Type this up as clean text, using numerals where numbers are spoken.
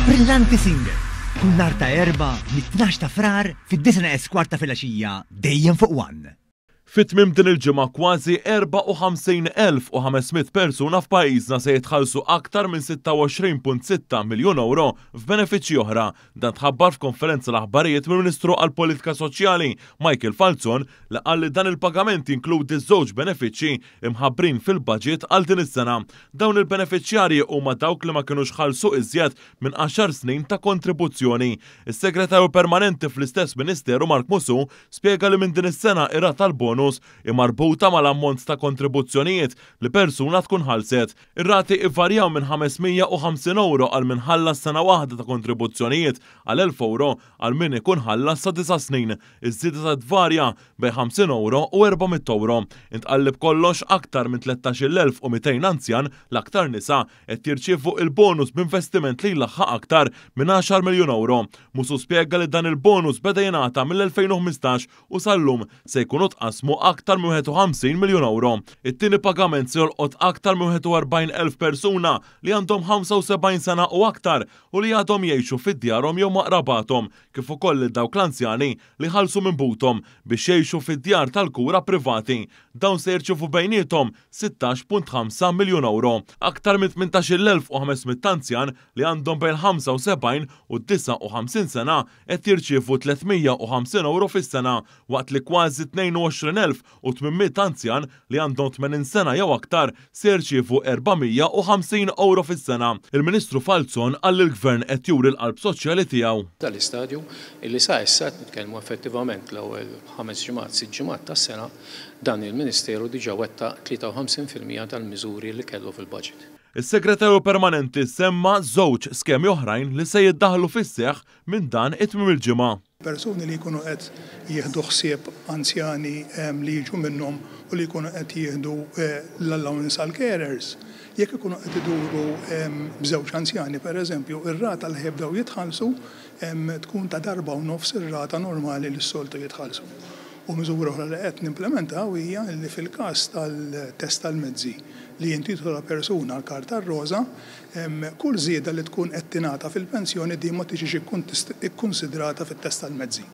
Brillanti Singer, kull nhar ta' Erbgħa mit-12 ta' Frar fid-9:15 ta' filgħaxija dejjem fuq One. Fi tmiem din il-ġimgħa kważi 54,500 persuna f'pajjiżna se jitħallsu aktar minn 26.6 miljun ewro f'benefiċċji oħra. Dan tħabbar f'konferenza l-aħbarijiet mill-Ministru għall-Politika Soċjali Michael Falzon li qal li dan il-pagament jinkludi żewġ benefiċċji imħabbrin fil-budget għal din is-sena. Dawn il-benefiċjarji huma dawk li ma kinux ħallsu iżjed minn għaxar snin ta' kontribuzzjoni. Is-Segretarju Permanenti fl-istess Ministeru Mark Musù Spjega li minn din is-sena ir-rata tal-bonus hi marbuta mal-ammont ta' kontribuzzjonijiet li persuna tkun ħallset. Ir-rati ivarjaw minn 550 ewro għal min ħallas sena waħda ta' kontribuzzjonijiet għal 1,000 ewro għal min ikun ħallas sa disa' snin. Iż-żieda se tvarja bejn 50 ewro u 400 ewro. Intqal li b'kollox aktar minn 13,200 anzjan, l-aktar nisa, qed jirċievu il-bonus b'investiment li jlaħħaq aktar minn għaxar miljun ewro. Musù spjega li dan il-bonus beda jingħata mill-2015 u sal-lum se jkunu tqassmu aktar minn 51 miljun ewro. It-tieni pagament se jolqot aktar minn 41,000 persuna li għandhom 75 sena u aktar u li għadhom jgħixu fi djarhom jew ma' qrabathom, kif ukoll lil dawk l-anzjani li jħallsu minn buthom biex jgħixu fi djar tal-kura privati. Dawn se jirċievu bejniethom 16.5 miljun ewro. Aktar minn 18,500 anzjan li għandhom bejn 75 u 59 sena qed jirċievu 350 ewro fis-sena, waqt li kważi 22,800 anzjan li għandhom 80 sena jew aktar se jirċievu 450 ewro fis-sena. Il-Ministru Falzon qal li l-Gvern qed juri l-qalb soċjali tiegħu. Tal-istadju illi sa issa qed nitkellmu effettivament l-ewwel ħames ġimgħat, sitt ġimgħat tas-sena, dan il-Ministeru diġà wettaq 53% tal-miżuri li kellu fil-budget. Is-Segretarju Permanenti semma żewġ skemi oħrajn li se jiddaħħlu fis-seħħ minn dan it-tmiem il-ġimgħa. Persuni li jkunu qed jieħdu ħsieb anzjani li jiġu minnhom u li jkunu qed jieħdu l-allowance għall-carers, jekk ikunu qed iduru b'żewġ anzjani pereżempju, ir-rata li ħa jibdew jitħallsu tkun ta' darba u nofs ir-rata normali li s-soltu jitħallsu. U miżura oħra li qed nimplementaw hija li fil-każ tal-test tal-mezzi li jintitola persuna għall-karta r-roża, kull żieda li tkun qed tingħata fil-pensjoni din ma tiġix ikkunsidrata fit-test tal-mezzi.